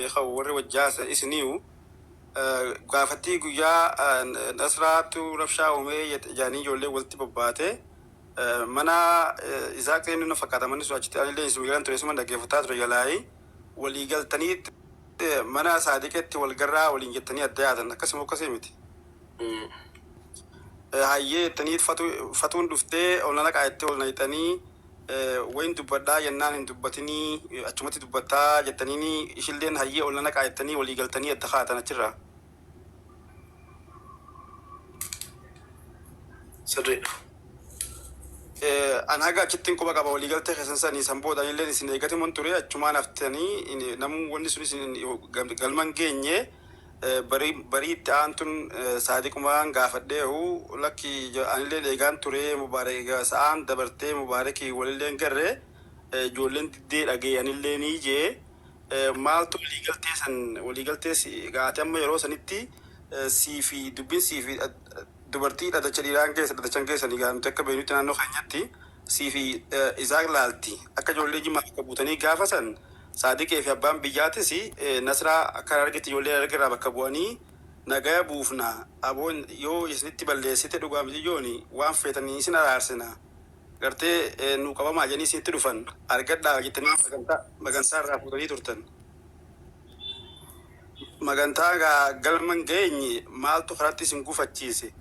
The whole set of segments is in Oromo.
beekamu warri wajjaasa isiniiyu gaafattii guyyaa Nasraatu rabshaa uumee jedhanii ijoollee walitti bobbaate mana Isaaq inni nu fakkaata manni sun achitti anillee isin galan ture isuma dhaggeeffataa ture jalaayii walii galtanii mana Saadiqetti wal garraa waliin jettanii adda yaatan akkasuma akkasii miti. Hayyee jettanii fatuun dhuftee ol na naqaa jettee ol naqxanii wayin dubbadhaa jennaan hin dubbatinii achumatti dubbattaa jettaniini ishilleen hayyee ol na naqaa jettanii walii galtanii adda kaatan achirraa. Sirriidha. An haga achittiin quba qaba walii galtee keessan sanii san booda anilleen isin eegatiman ture achumaan haftanii namuu wanni sun isin galman geenye barii barii itti aantun Saadiqumaan gaafadheehu lakki anilleen eegaan ture Mubaarak sa'aan dabartee Mubaarakii walilleen garre ijoolleen diddee dhagee anillee nii jee maaltu walii galtee san walii galtee gaate amma yeroo sanitti sii fi dubbin sii fi dubartii dhadacha dhiiraan keessa dhadachan keessanii gaa nuti akka beeknutti naannoo keenyatti sii fi Isaaq laalti akka ijoollee Jimmaa bakka buutanii gaafa san Saadiqee fi abbaan biyyaatis Nasraa akka Harargetti ijoollee Hararge irraa bakka bu'anii nagaya buufna aboon yoo isinitti balleessite dhugaa miciyyooni waan feetanii isin araarsina gartee nuu qabamaa jedhanii isinitti dhufan argadhaa jettanii magantaa magantaa irraa fuutanii turtan. Magantaa gaa galma hin geenye maaltu karatti isin gufachiise?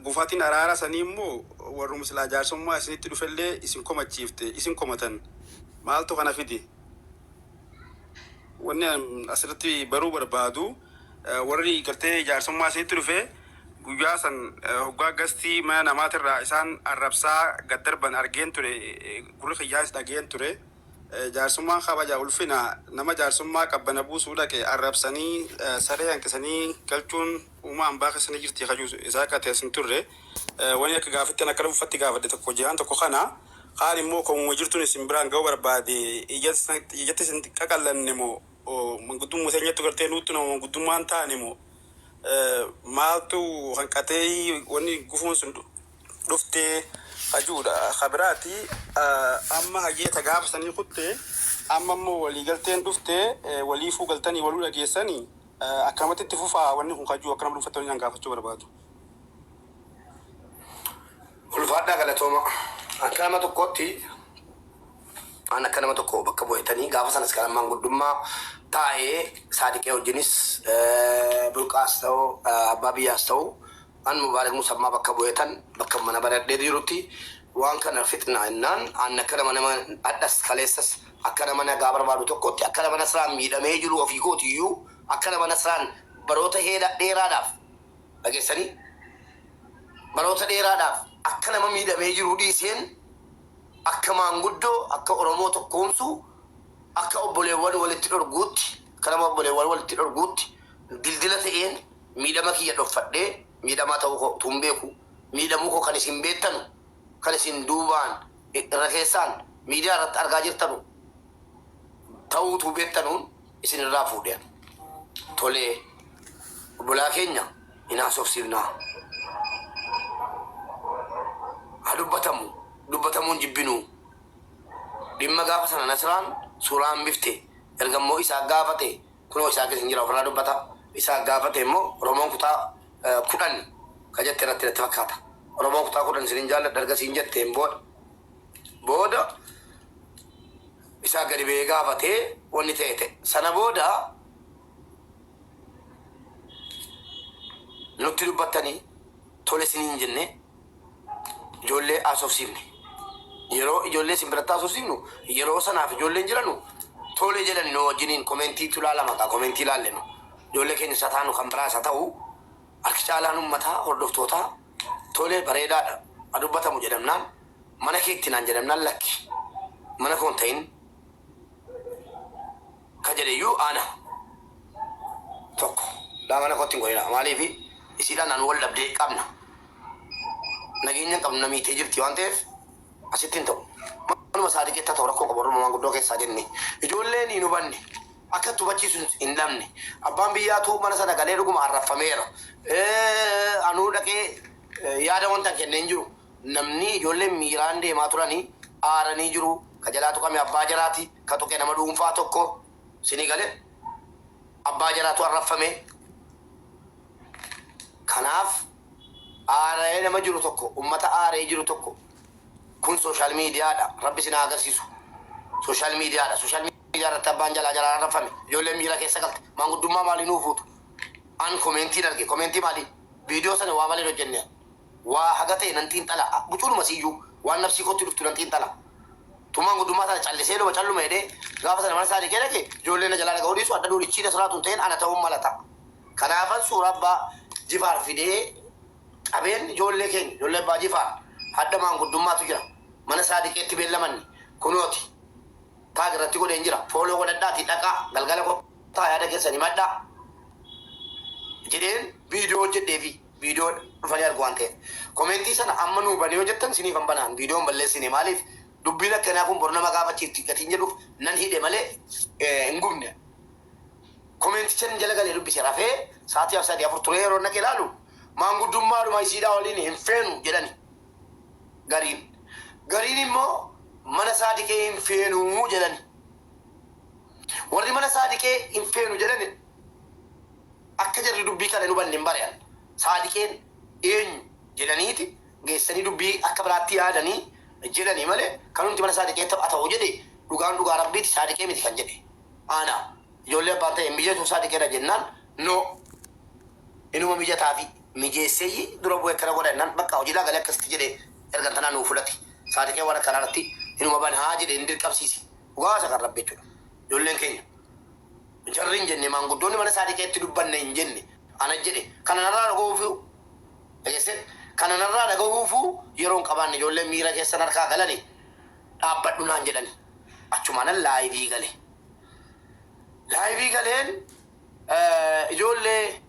Gufatiin araara sanii immoo warruma silaa jaarsummaa isinitti dhufellee isin komachiifte, isin komatan. Maaltu kana fide? Wanni an asirratti baruu barbaadu warri gartee jaarsummaa isinitti dhufe guyyaa san hoggaa gastii mana namaatirraa isaan arrabsaa gad darban argeen ture, gurri kiyyaanis dhageen ture. Jaarsummaan kabaja ulfina nama jaarsummaa qabbana buusuu dhaqe arrabsanii saree hanqisanii galchuun uumaa ambaa keessa ni jirti kajuu isaa akka ta'e hin turre. Wani akka gaafitti an akka dhuunfatti gaafadhe tokko jihaan tokko kana kaan immoo komuma jirtuun isin biraan ga'uu barbaade ijatti isin qaqallanne moo manguddummaa teenyattu gartee nuuttu nama manguddummaan taane moo maaltu hanqatee wanni gufuun sun dhuftee hajuudha. Ka biraati amma hayyee ta gaafa sanii kutte amma immoo waliigalteen dhufte waliifuu galtanii waluu dhageessanii akkanumatti itti fufaa wanni kun hajuu akka nama dhuunfatti wanni an gaafachuu barbaadu. Ulfaadhaa galatooma. Akka nama tokkootti an akka nama tokko bakka bu'eetanii gaafa sanas kan maanguddummaa taa'ee Saadiqee wajjinis burqaas ta'u abbaa biyyaas ta'u An Mubarak Musammaa bakka bu'eetan bakka mana banadhee jirutti waan kana fixna jennaan an akka nama nama hadhas kaleessas akka nama nagaa barbaadu tokkotti akka nama Nasraan miidhamee jiru ofii kootiyyuu akka nama Nasraan baroota dheeraadhaaf dhageessanii baroota dheeraadhaaf akka nama miidhamee jiru dhiiseen akka maanguddoo akka Oromoo tokkoomsuu akka obboleewwan walitti dhorguutti akka nama obboleewwan walitti dhorguutti dildila ta'een Miidhama kiyya dhokfadhee miidhamaa ta'uu koo utuun beekuu, miidhamuu koo kan isin beektanu, kan isin duubaan irra keessaan miidiyaa irratti argaa jirtanu ta'uu utuu beektanuun isin irraa fuudhe ani. Tolee, obbolaa keenya hin haasofsiifnaa. Haa dubbatamu, dubbatamuu hin jibbinuu. Dhimma gaafa sana Nasraan suuraa hambifte, erga immoo Isaaq gaafate Kunoo Isaaqis hin jira ofirraa dubbata. Isaaq gaafate immoo Oromoon kutaa 10 ka jette irratti natti fakkaata. Oromoon kutaa 10 isinin jaalladha erga siin jetteen booda booda Isaaq gadi ba'ee gaafatee wanni ta'e ta'e. Sana booda nutti dubbattanii tole isiniin jennee ijoollee haasofsiifne. Yeroo ijoollee isin biratti haasofsiifnu yeroo sanaaf ijoolleen jiranu tole jedhani nu wajjiniin komeentiitu ilaalama kaa komeentii ilaalle nu. Ijoollee keenya isa taanu kan biraa isa ta'u harki caalaan uummataa hordoftootaa tole bareedaadha ha dubbatamu jedhamnaan mana keetti naan jedhamnaan lakki mana koo hin ta'in ka jedhe iyyuu ana tokko laa mana kootti hin godhina maaliif isiidhaan an wal dhabdee qabna nageenya hin qabnu na miitee jirti waan ta'eef asitti hin ta'u manuma saadiqetti haa ta'u rakkoo qabu warruma maanguddoo keessaa jenne ijoolleen hin hubanne akka itti hubachiisu hin dhabne abbaan biyyaatu mana sana galee dhuguma arrabfameera anuu dhaqee yaada wanta hin kenne hin jiru Namni ijoolleen miiraan deemaa turani aaranii jiru. Ka jalaa tuqame abbaa jaraati. Ka tuqe nama dhuunfaa tokko. Isinii galee? Abbaa jaraatu arrabfame. Kanaaf aara'ee nama jiru tokko, ummata aaree jiru tokko kun social miidiyaadha. Rabbi isin haa agarsiisu. Social miidiyaadha. Social miidiyaa irratti abbaan jalaa jalaan arrabfame. Ijoolleen miira keessa galte. Maanguddummaa maalii nuu fuutu? An komeentiin arge. Komeentii maalii? Viidiyoo sana waa malee hin hojjenne. Waa haga ta'e nan xiinxala. Bucuudhuma siyyuu waan nafsii kootti dhuftu nan xiinxala. Tumaan guddummaa sana callisee dhuma calluma jedhee gaafa sana mana isaa dhiqee dhaqe ijoolleen na jalaa dhaga'uu dhiisu adda duulichii Nasraa tun ta'een ana ta'uun mala ta'a. Kanaafan suuraa abbaa Jifaar fidee qabeen ijoollee keenya ijoollee abbaa Jifaar hadda maanguddummaatu jira. Mana isaa dhiqeetti beellamanni kunooti. Taag irratti godheen jira. Follow godhadhaatii dhaqaa galgala kottaa yaada keessan himadhaa jedheen viidiyoo hojjedheefi viidiyoo dhufanii argu waan ta'eef. Komentii sana amma nuu bani yoo jettan siniifan banaan viidiyoo hin balleessine maaliif dubbiin akkanaa kun bor nama gaafachiifti gatiin jedhuuf nan hidhe malee hin gubne. Komentichan jala galee dubbise rafee sa'aatii 3 4 turee yeroo naqe ilaalu maanguddummaadhuma isiidhaa waliin hin feenu jedhani. Gariin. Gariin immoo mana isaa dhiqee hin feenu jedhani. Warri mana isaa dhiqee hin feenu jedhani akka jarri dubbii kana hin hubanne hin bare an. Saadiqeen eenyu jedhaniiti geessanii dubbii akka biraatti yaadanii jedhanii malee kanumti mana isaa dhiqee tapha ta'u jedhe dhugaan dhugaa rabbiiti saadiqee miti kan jedhe. Ana ijoollee abbaan ta'e hin mijatu saadiqeedha jennaan no inuma mijataafi mijeesseeyyi dura bu'ee akkana godha jennaan bakka hojiidhaa galee akkasitti jedhe ergan tanaa nuu fudhate. Saadiqee waan akkanaa irratti inuma banaa jedhe hin dirqamsiise. Dhugaa isa kan rabbi jechuudha. Ijoolleen keenya jarri hin jenne maanguddoonni mana saadiqeetti dubbanne hin jenne ana jedhe kana narraa dhaga'uufu dhageesse kana narraa dhaga'uufu yeroo hin qabaanne ijoolleen miira keessan harkaa galani dhaabbadhu naan jedhani achumaanan live gale. Live galeen ijoollee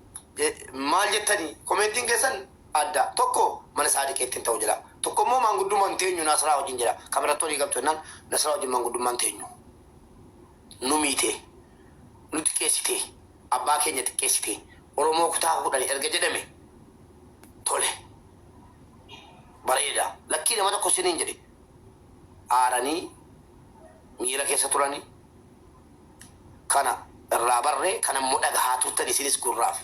maal jettanii komentiin keessan adda tokko mana saadiqeetti hin ta'u jedha tokko immoo maanguddummaa hin teenyu Nasraa wajjin jedha kameratti olii galtu jennaan Nasraa wajjin maanguddummaa hin teenyu nu miitee nu xiqqeessitee abbaa keenya xiqqeessitee Oromoo kutaa 10 erga jedhame tole bareeda lakkii nama tokko siniin jedhe aaranii miira keessa turanii Kana irraa barree kana immoo dhagahaa turtani isinis gurraaf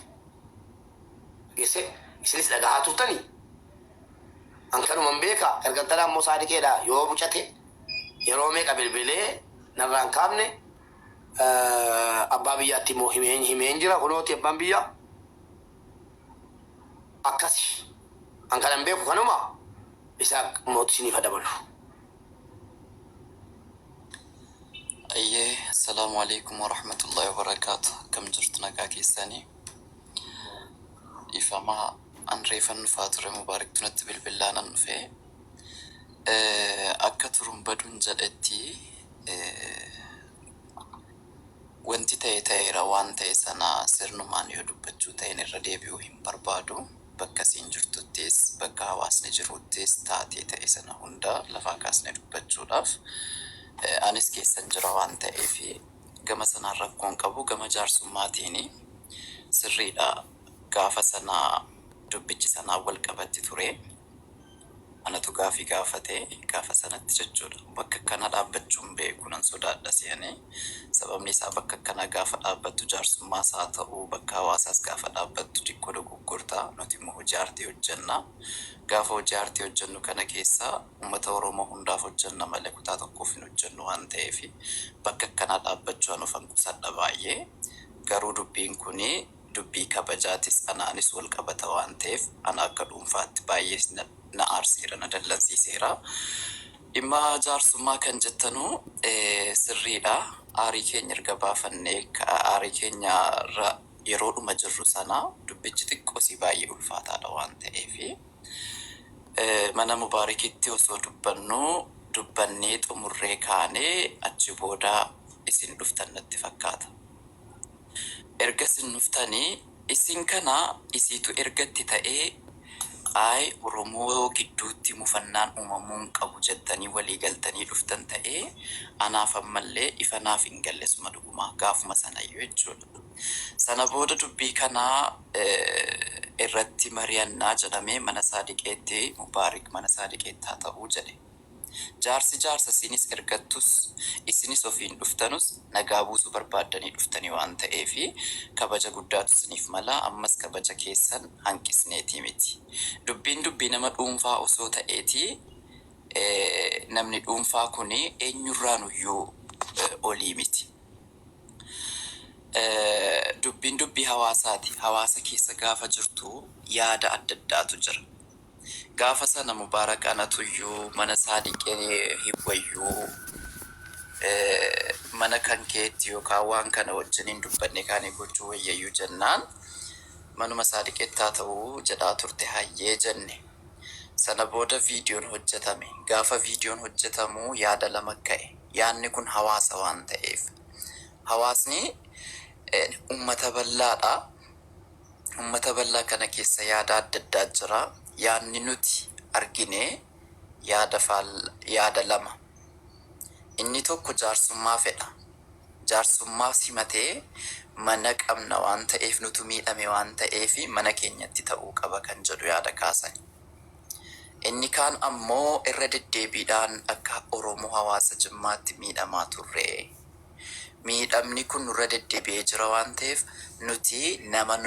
geesse isinis dhagahaa turtani an kanuman beeka ergan tanaa immoo saadiqeedha yoo mucate yeroo meeqa bilbilee narraa hin kaafne abbaa biyyaatti immoo himeen himeen jira kunooti abbaan biyyaa akkasi an kanan beeku kanuma isaaq mooti isiniif ha dabalu. Ayyee assalaamu alaikum warahmatullahi wabarakaatu akkam jirtu nagaa keessanii dhiifama an reefan dhufaa ture mubaariktu natti bilbillaanan dhufe akka turun baduun jedhetti wanti ta'e ta'eera waan ta'e sana sirnumaan yoo dubbachuu ta'een irra deebi'uu hin barbaadu bakka isiin jirtuttis bakka hawaasni jiruttis taatee ta'e sana hunda lafaa kaasnee dubbachuudhaaf anis keessan jira waan ta'eef gama sanaan rakkoo hin qabu. Gama jaarsummaatiin sirriidha gaafa sana dubbichi sanaan wal qabatti ture. Anatu gaafii gaafate gaafa sanatti jechuudha. Bakka akkanaa dhaabbachuu hin beeku nan sodaadha se'anii. Sababni isaa bakka akkanaa gaafa dhaabbattu jaarsummaas haa ta'u bakka hawaasaas gaafa dhaabbattu xiqqoo dogoggorta. Nuti immoo hojii aartii hojjenna. Gaafa hojii aartii hojjennu kana keessa uummata Oromoo hundaaf hojjenna malee kutaa tokkoof hin hojjennu waan ta'eef bakka akkanaa dhaabbachuu an ofan qusadha baay'ee. Garuu dubbiin kuni dubbii kabajaatis anaanis wal qabata waan ta'eef ana akka dhuunfaatti baay'ee na aarseera, na dallansiiseera. Dhimma jaarsummaa kan jettanu sirriidha. Aarii keenya erga baafannee aarii keenya irra yeroodhuma jirru sana dubbichi xiqqoosii baay'ee ulfaataadha waan ta'eef mana Mubaarikitti osoo dubbannuu dubbannee xumurree kaanee achi booda isin dhuftan natti fakkaata. Erga isin dhuftanii isin kana isiitu erga itti ta'ee ayi Oromoo gidduutti mufannaan uumamuu hin qabu jettanii walii galtanii dhuftan ta'ee anaaf ammallee ifa naaf hin galle suma dhugumaa gaafuma sanayyuu jechuudha. Sana booda dubbii kana irratti mari'annaa jedhamee mana Saadiqeetti Mubaarik mana Saadiqeetti haa ta'u jedhe. Jaarsi jaarsa isinis ergattus isinis ofiin dhuftanus nagaa buusuu barbaaddanii dhuftanii waan ta'eef kabaja guddaatu isiniif mala ammas kabaja keessan hanqisneetii miti. Dubbiin dubbii nama dhuunfaa osoo ta'eetii namni dhuunfaa kun eenyurraanuyyuu olii miti. Dubbiin dubbii hawaasaati. Hawaasa keessa gaafa jirtu yaada adda addaatu jira. Gaafa sana Mubaarak anatuyyuu mana Saadiqee hin wayyuu mana kan keetti yookaan waan kana wajjin hin dubbanne kaanii gochuu wayyayyuu jennaan manuma Saadiqeetti haa ta'u jedhaa turte hayyee jenne. Sana booda viidiyoon hojjetame. Gaafa viidiyoon hojjetamu yaada lama ka'e. Yaadni kun hawaasa waan ta'eef. Hawaasni uummata bal'aadha. Uummata bal'aa kana keessa yaada adda addaa jira. Yaadni nuti argine yaada faal yaada lama. Inni tokko jaarsummaa fedha. Jaarsummaa simatee mana qabna waan ta'eef nutu miidhame waan ta'eef mana keenyatti ta'uu qaba kan jedhu yaada kaasani. Inni kaan ammoo irra deddeebiidhaan akka Oromoo hawaasa Jimmaatti miidhamaa turre. Miidhamni kun nurra deddeebi'ee jira waan ta'eef nuti nama